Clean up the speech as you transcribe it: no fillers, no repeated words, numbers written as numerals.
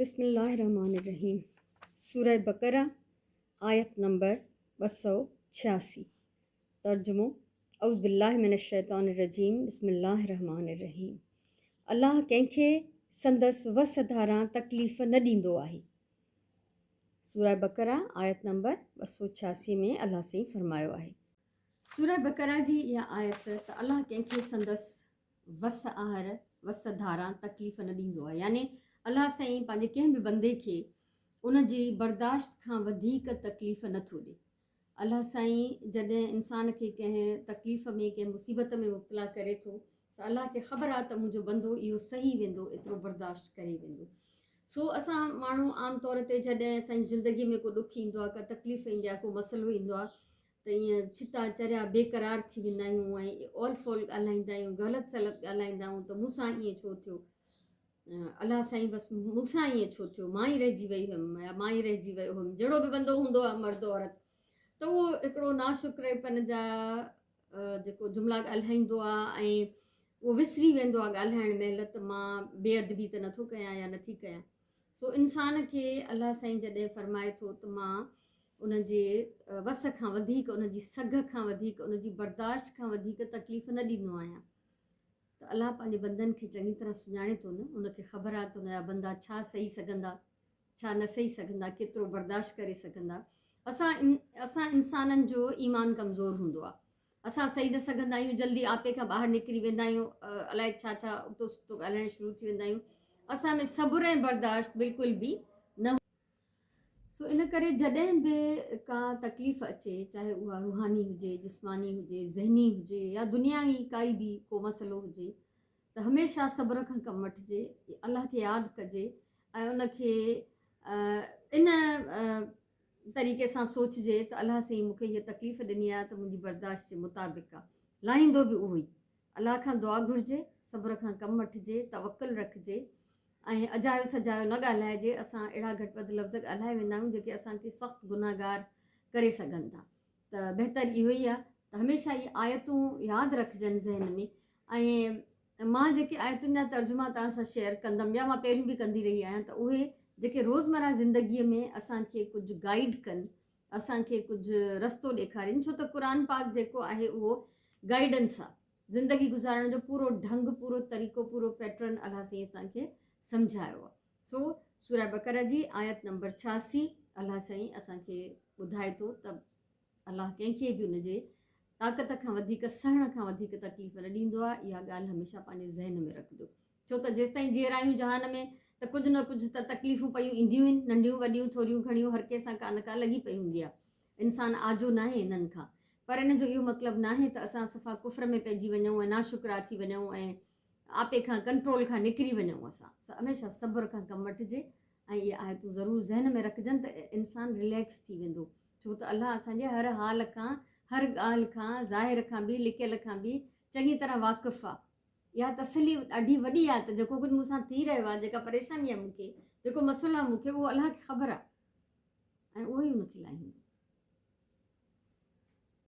بسم الله الرحمٰن الرحيم سوره بقره آيت نمبر 286 ترجمو اعوذ بالله من الشيطان الرجيم بسم الله الرحمٰن الرحيم الله ڪنهن کي سندس وس ڌاران تڪليف نه ڏيندو آهي. سوره بقره آيت نمبر 286 ۾ الله سائين فرمايو آهي. سوره بقره جي اها آيت ته الله ڪنهن کي سندس وس آهر، وس ڌاران تڪليف نه ڏيندو آهي يعني الله سائين پنهنجي ڪنهن به بندي کي ان جي برداشت کان وڌيڪ تڪليف نه ٿو ڏي. الله سائين جڏهن انسان کي ڪنهن تڪليف ۾ ڪنهن مصيبت ۾ مبتلا ڪري ٿو ته الله کي خبر آهي ته منهنجو بندو اهو سهي ويندو ايترو برداشت ڪري ويندو. سو اسان ماڻهو عام طور تي جڏهن اسان جي زندگي ۾ ڪو ڏک ايندو آهي ڪا تڪليف ايندي آهي ڪو مسئلو ايندو آهي ته ائين ڇتا چريا بي قرار ٿي ويندا آهيون ۽ اول فول ڳالهائيندا آهيون غلط سلط ڳالهائيندا آهيون ته مون سان ائين ڇو ٿيو الله سائين بس مون سان ائين ڇو ٿيو مان ئي رهجي وئي هيم يا مان ئي رهجي ويو هيم جهڙو به بندو هوندو آهي مرد عورت ته اهو هڪڙو ناشڪريپن جا جيڪو جملا ڳالهائيندو آهي ۽ اهو وسري ويندو آهي ڳالهائڻ مهل ته مان بي ادبي ته نٿو ڪيان يا نٿي ڪيان سو انسان کي الله سائين جڏهن فرمائي ٿو ته مان ان جي وس کان وڌيڪ، ان جي سگهه کان وڌيڪ، ان جي برداشت کان وڌيڪ تڪليف نه ڏيندو آهيان ته الله پنهنجي بندن کي چڱي طرح سڃاڻي ٿو نه، ان کي خبر آهي ته ان جا بندا ڇا سهي سگهندا، ڇا نه سهي سگهندا، ڪيترو برداشت ڪري سگهندا. اسان اسان انسانن جو ايمان ڪمزور هوندو آهي. اسان سهي نه سگهندا آهيون، جلدي آپي کان ٻاهر نڪري ويندا آهيون، الائي ڇا ڇا ابتو سبتو ڳالهائڻ شروع ٿي ويندا آهيون. اسان ۾ صبر ۽ برداشت بلڪل به نه. سو ان ڪري جڏهن به ڪا تڪليف اچي، چاهي اها روحاني هجي، جسماني هجي، ذهني هجي يا دنياوي ڪائي به ڪو مسئلو هجي ته هميشه صبر کان ڪم وٺجي، الله کي ياد ڪجي ۽ ان کي ان طريقي سان سوچجي ته الله سائين مون کي هيء تڪليف ڏني آهي ته منهنجي برداشت جي مطابق آهي، لاهيندو به اهو ئي. الله کان دعا گهرجي، صبر کان ڪم وٺجي، توڪل رکجي ۽ اجايو سجايو نه ڳالهائجي، اسان اهڙا گهٽ وڌ لفظ ڳالهائي ويندا آهيون جيڪي اسان کي سخت گنهگار ڪري سگهن ٿا ته بهتر اهو ئي آهي ته هميشه اهي آيتون ياد رکجن ذهن ۾ ۽ مان جيڪي آيتن جا ترجما توهان سان شيئر ڪندم يا مان پهريون به ڪندي رهي آهيان ته اهي جيڪي روزمره زندگيء ۾ اسان کي ڪجهه گائيڊ ڪن اسان کي ڪجهه رستو ڏيکارين ڇو ته قرآن پاڪ جيڪو آهي اهو گائيڊنس آهي زندگي گذارڻ جو پورو ڍنگ پورو طريقو پورو پيٽرن الله سائين اسان کي سمجهايو آهي سو سوره بقره جي آيت نمبر 86 الله سائين اسان کي ٻڌائي ٿو ته الله ڪنهن کي به ان جي طاقت کان وڌيڪ سهڻ کان وڌيڪ تڪليف نه ڏيندو آهي، اها ڳالهه هميشه پنهنجي ذهن ۾ رکجو. ڇو ته جيستائين جيئرا آهيون جهان ۾ ته ڪجهه نه ڪجهه ته تڪليفون پيون اينديون آهن، ننڍيون وڏيون، ٿوريون گهڻيون هر ڪنهن سان ڪا نه ڪا لڳي پئي هوندي آهي. انسان آجو ناهي انهن کان. پر ان جو اهو مطلب ناهي ته اسان صفا ڪفر ۾ پئجي وڃون ۽ ناشڪرا ٿي وڃون ۽ آپي کان ڪنٽرول کان نڪري وڃون. اسان هميشه صبر کان ڪم وٺجي ۽ اهي آيتون ضرور ذهن ۾ رکجن ته انسان رليڪس ٿي ويندو. ڇو ته الله اسان جي هر حال کان، هر ڳالهه کان، ظاهر کان به لڪيل کان به چڱي طرح واقف آ. اها تسلي ڏاڍي وڏي آ ته جيڪو ڪجهه مون سان ٿي رهيو آ، جيڪا پريشاني آ مون کي، جيڪو مسئلو آ مون کي، اهو الله کي خبر آ ۽ اهو ئي ان کي لاهيندو.